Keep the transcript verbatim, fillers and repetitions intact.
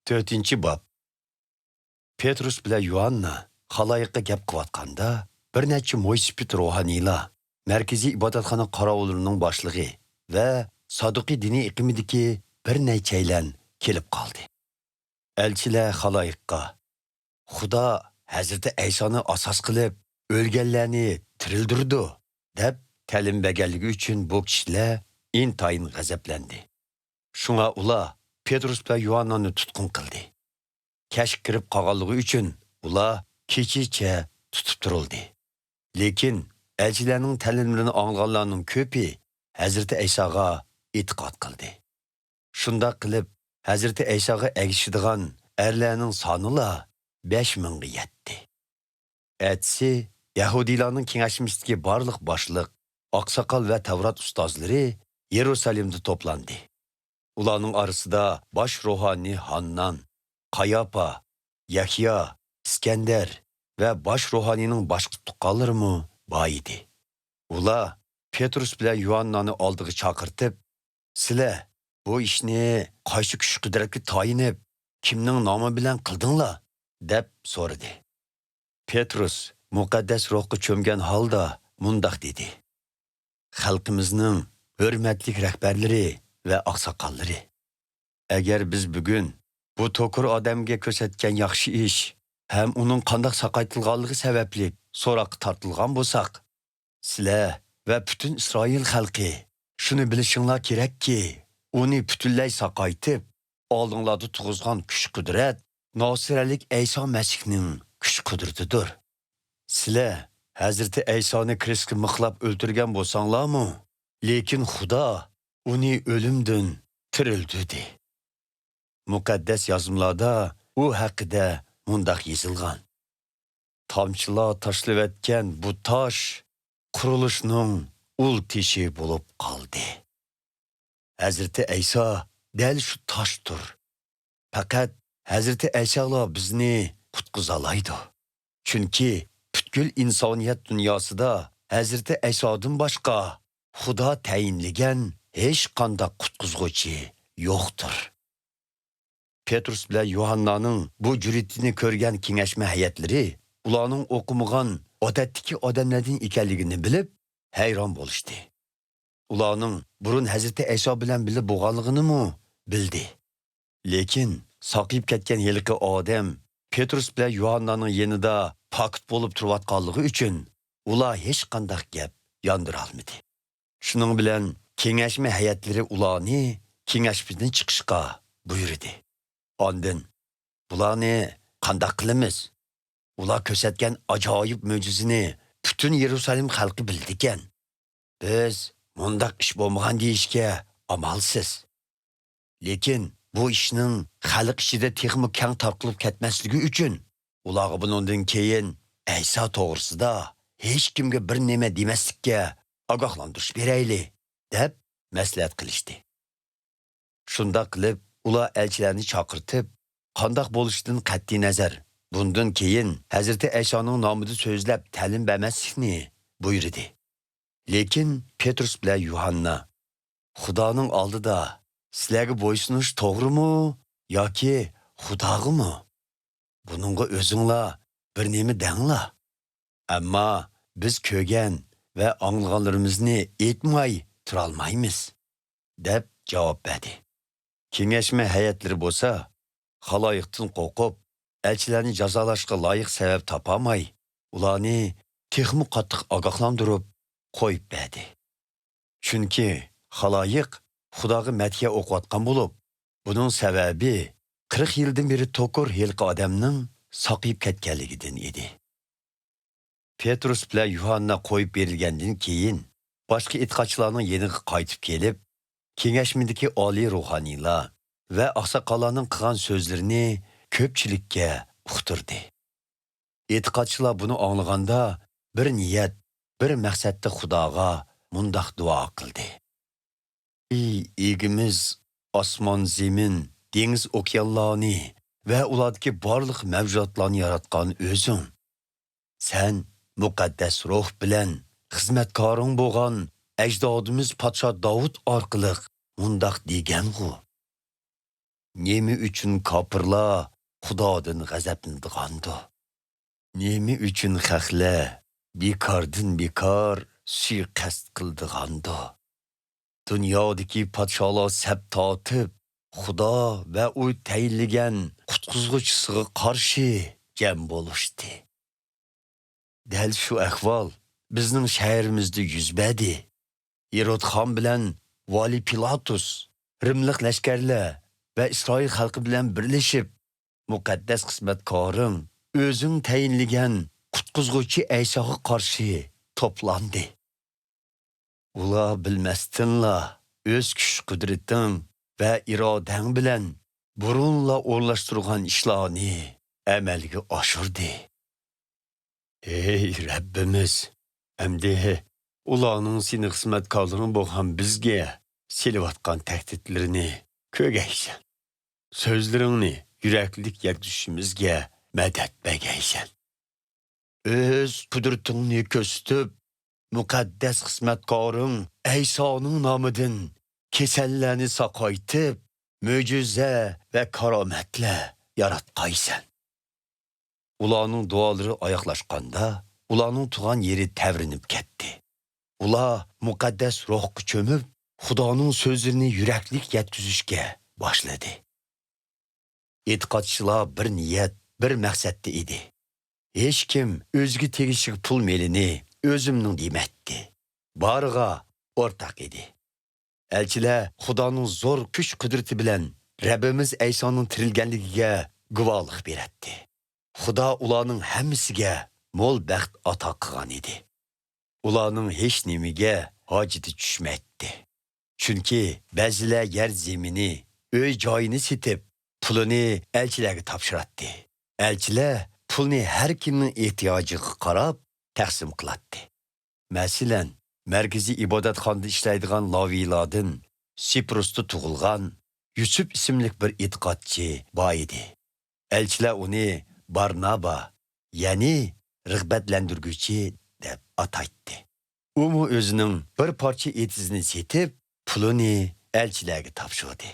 تۆتىنچى باب. پېتروس بىلەن يۇھاننا خالايىققا گەپ قىلىۋاتقاندا، بىر نەچچە مويسىپىت روھانىيلار، مەركىزىي ئىبادەتخانا قاراۋۇللىرىنىڭ باشلىقى ۋە سادۇقىي دىنىي ئېقىمىدىكى بىر نەچچەيلەن كېلىپ قالدى. ئەلچىلەر خالايىققا، «خۇدا ھەزرىتى ئەيسانى ئاساس قىلىپ، ئۆلگەنلەرنى تىرىلدۈرىدۇ» دەپ تەلىم بەرگەنلىكى ئۈچۈن بۇ كىشىلەر ئىنتايىن غەزەپلەندى. شۇڭا ئۇلار پېتروس بىلەن يۇھاننانى تۇتقۇن قىلدى. كەچ كىرىپ قالغانلىقى ئۈچۈن ئۇلار كېچىچە تۇتۇپ تۇرۇلدى. لېكىن ئەلچىلەرنىڭ تەلىملىرىنى ئاڭلىغانلارنىڭ كۆپى ھەزرىتى ئەيساغا ئېتىقاد قىلدى. شۇنداق قىلىپ، ھەزرىتى ئەيساغا ئەگىشىدىغان ئەرلەرنىڭ سانىلا بەش مىڭغا يەتتى. ئەتىسى يەھۇدىيلارنىڭ كېڭەشمىسىدىكى بارلىق باشلىق، ئاقساقال ۋە تەۋرات ئۇستازلىرى يېرۇسالېمدا توپلاندى. ئۇلارنىڭ ئارىسىدا باش روھانىي ھاننان، قاياپا، يەھيا، ئىسكەندەر ۋە باش روھانىينىڭ باشقا تۇغقانلىرىمۇ بار ئىدى. ئۇلار پېتروس بىلەن يۇھاننانى ئالدىغا چاقىرتىپ، «سىلەر بۇ ئىشنى قايسى كۈچ-قۇدرەتكە تايىنىپ، كىمنىڭ نامى بىلەن قىلدىڭلار؟» دەپ سورىدى. پېتروس مۇقەددەس روھقا چۆمگەن ھالدا مۇنداق دېدى: «خەلقىمىزنىڭ ھۆرمەتلىك رەھبەرلىرى ۋە ئاقساقاللىرى! ئەگەر بىز بۈگۈن بۇ توكۇر ئادەمگە كۆرسەتكەن ياخشى ئىش ھەم ئۇنىڭ قانداق ساقايتىلغانلىقى سەۋەبلىك سوراققا تارتىلغان بولساق، سىلەر ۋە پۈتۈن ئىسرائىل خەلقى شۇنى بىلىشىڭلار كېرەككى، ئۇنى پۈتۈنلەي ساقايتىپ، ئالدىڭلاردا تۇرغۇزغان كۈچ-قۇدرەت ناسىرەلىك ئەيسا مەسىھنىڭ كۈچ-قۇدرىتىدۇر. سىلەر ھەزرىتى ئەيسانى كرېستكە مىخلاپ ئۆلتۈرگەن بولساڭلارمۇ، لېكىن خۇدا ئۇنى ئۆلۈمدىن تىرىلدۈردى.» مۇقەددەس يازمىلاردا ئۇ ھەققىدە مۇنداق يېزىلغان: «تامچىلار تاشلىۋەتكەن بۇ تاش قۇرۇلۇشنىڭ ئۇل تېشى بولۇپ قالدى.» ھەزرىتى ئەيسا دەل شۇ تاشتۇر. پەقەت ھەزرىتى ئەيسالا بىزنى قۇتقۇزالايدۇ. چۈنكى پۈتكۈل ئىنسانىيەت دۇنياسىدا ھەزرىتى ئەيسادىن باشقا خۇدا تەيىنلىگەن ھېچقانداق قۇتقۇزغۇچى يوقتۇر. پېتروس بىلەن يۇھاننانىڭ بۇ جۈرئىتىنى كۆرگەن كېڭەشمە ھەيئەتلىرى ئۇلارنىڭ ئوقۇمىغان ئادەتتىكى ئادەملەردىن ئىكەنلىكىنى بىلىپ، ھەيران بولۇشتى. ئۇلارنىڭ بۇرۇن ھەزرىتى ئەيسا بىلەن بىللە بولغانلىقىنىمۇ بىلدى. لېكىن ساقىيىپ كەتكەن ھېلىقى ئادەم پېتروس بىلەن يۇھاننانىڭ يېنىدا پاكىت بولۇپ تۇرۇۋاتقانلىقى ئۈچۈن، ئۇلار ھېچقانداق گەپ ياندۇرالمىدى. شۇنىڭ بىلەن كېڭەشمە ھەيئەتلىرى ئۇلارنى كېڭەشمىدىن چىقىشقا بۇيرۇدى. ئاندىن، «بۇلارنى قانداق قىلىمىز؟ ئۇلار كۆرسەتكەن ئاجايىپ مۆجىزىنى پۈتۈن يېرۇسالېم خەلقى بىلىدىكەن. بىز مۇنداق ئىش بولمىغان دېيىشكە ئامالسىز. لېكىن بۇ ئىشنىڭ خەلق ئىچىدە تېخىمۇ كەڭ تارقىلىپ كەتمەسلىكى ئۈچۈن، ئۇلارغا بۇنىڭدىن كېيىن ئەيسا توغرىسىدا ھېچكىمگە بىر نېمە دېمەسلىككە ئاگاھلاندۇرۇش بېرەيلى» دەپ مەسلىھەت قىلىشتى. شۇنداق قىلىپ، ئۇلار ئەلچىلەرنى چاقىرتىپ، قانداق بولۇشىدىن قەتئىينەزەر، بۇندىن كېيىن ھەزرىتى ئەيسانىڭ نامىدا سۆزلەپ تەلىم بەرمەسلىكنى بۇيرۇدى. لېكىن پېتروس بىلەن يۇھاننا، «خۇدانىڭ ئالدىدا سىلەرگە بويسۇنۇش توغرىمۇ ياكى خۇداغىمۇ؟ بۇنىڭغا ئۆزۈڭلار بىر نېمە دەڭلار. ئەمما بىز كۆرگەن ۋە ئاڭلىغانلىرىمىزنى ئېيتماي تۇرالمايمىز» دەپ جاۋاب بەردى. كېڭەشمە ھەيئەتلىرى بولسا، خالايىقتىن قورقۇپ، ئەلچىلەرنى جازالاشقا لايىق سەۋەب تاپالماي، ئۇلارنى تېخىمۇ قاتتىق ئاگاھلاندۇرۇپ قويۇپ بەردى. چۈنكى خالايىق خۇداغا مەدھىيە ئوقۇۋاتقان بولۇپ، بۇنىڭ سەۋەبى قىرىق يىلدىن بېرى توكۇر ھېلىقى ئادەمنىڭ ساقىيىپ كەتكەنلىكىدىن ئىدى. پېتروس بىلەن يۇھاننا قويۇپ بېرىلگەندىن كېيىن، باشقا ئېتىقادچىلارنىڭ يېنىغا قايتىپ كېلىپ، كېڭەشمىدىكى ئالىي روھانىيلار ۋە ئاقساقاللارنىڭ قىلغان سۆزلىرىنى كۆپچىلىككە ئۇقتۇردى. ئېتىقادچىلار بۇنى ئاڭلىغاندا، بىر نىيەت، بىر مەقسەتتە خۇداغا مۇنداق دۇئا قىلدى: «ئى ئىگىمىز، ئاسمان، زېمىن، دېڭىز، ئوكيانلارنى ۋە ئۇلاردىكى بارلىق مەۋجۇداتلارنى ياراتقان ئۆزۈڭ. سەن مۇقەددەس روھ بىلەن خىزمەتكارىڭ بولغان ئەجدادىمىز پادىشاھ داۋۇت ئارقىلىق مۇنداق دېگەنغۇ: نېمە ئۈچۈن كاپىرلار خۇدادىن غەزەپلىنىدىغاندۇ؟ نېمە ئۈچۈن خەقلەر بىكاردىن بىكار سۇيىقەست قىلىدىغاندۇ؟ دۇنيادىكى پادىشاھلار سەپ تارتىپ، خۇدا ۋە ئۇ تەيىنلىگەن قۇتقۇزغۇچىسىغا قارشى جەم بولۇشتى. دەل شۇ ئەھۋال بىزنىڭ شەھىرىمىزدە يۈز بەردى. ھېرود خان بىلەن ۋالىي پىلاتۇس، رىملىق لەشكەرلەر ۋە ئىسرائىل خەلقى بىلەن بىرلىشىپ، مۇقەددەس خىزمەتكارىڭ، ئۆزۈڭ تەيىنلىگەن قۇتقۇزغۇچى ئەيساغا قارشى توپلاندى. ئۇلار بىلمەستىنلا ئۆز كۈچ-قۇدرىتىڭ ۋە ئىرادەڭ بىلەن بۇرۇنلا ئورۇنلاشتۇرغان ئىشلارنى ئەمەلگە ئاشۇردى. ئەي رەببىمىز، ئەمدى ئۇلارنىڭ سېنىڭ خىزمەتكارلىرىڭ بولغان بىزگە سېلىۋاتقان تەھدىتلىرىنى كۆرگەيسەن. سۆزلىرىڭنى يۈرەكلىك يەتكۈزۈشىمىزگە مەدەت بەرگەيسەن. ئۆز قۇدرىتىڭنى كۆرسىتىپ، مۇقەددەس خىزمەتكارىڭ ئەيسانىڭ نامىدىن كېسەللەرنى ساقايتىپ، مۆجىزە ۋە كارامەتلەر ياراتقايسەن. ئۇلارنىڭ دۇئالىرى ئاياغلاشقاندا، ئۇلارنىڭ تۇغان يېرى تەۋرىنىپ كەتتى. ئۇلار مۇقەددەس روھقا چۆمۈپ، خۇدانىڭ سۆزلىرىنى يۈرەكلىك يەتكۈزۈشكە باشلىدى. ئېتىقادچىلار بىر نىيەت، بىر مەقسەتتە ئىدى. ھېچكىم ئۆزىگە تېگىشلىك پۇل مېلىنى ئۆزۈمنىڭ دېمەيتتى. بارىغا ئورتاق ئىدى. ئەلچىلەر خۇدانىڭ زور كۈچ-قۇدرىتى بىلەن رەببىمىز ئەيسانىڭ تىرىلگەنلىكىگە گۇۋاھلىق بېرەتتى. خۇدا ئۇلارنىڭ ھەممىسىگە مول بەخت ئاتا قىلغان ئىدى. ئۇلارنىڭ ھېچنېمىگە ھاجىتى چۈشمەيتتى. چۈنكى بەزىلەر يەر زېمىنى، ئۆي-جايىنى سېتىپ، پۇلىنى ئەلچىلەرگە تاپشۇراتتى. ئەلچىلەر پۇلنى ھەر كىمنىڭ ئېھتىياجىغا قاراپ تەقسىم قىلاتتى. مەسىلەن، مەركىزىي ئىبادەتخانىدا ئىشلەيدىغان لاۋىلاردىن سىپرۇستا تۇغۇلغان يۈسۈپ ئىسىملىك بىر ئېتىقادچى بار ئىدى. ئەلچىلەر ئۇنى بارنابا، يەنى رىغبەتلەندۈرگۈچى دەپ ئاتايتتى. ئۇمۇ ئۆزىنىڭ بىر پارچە ئېتىزىنى سېتىپ، پۇلىنى ئەلچىلەرگە تاپشۇردى.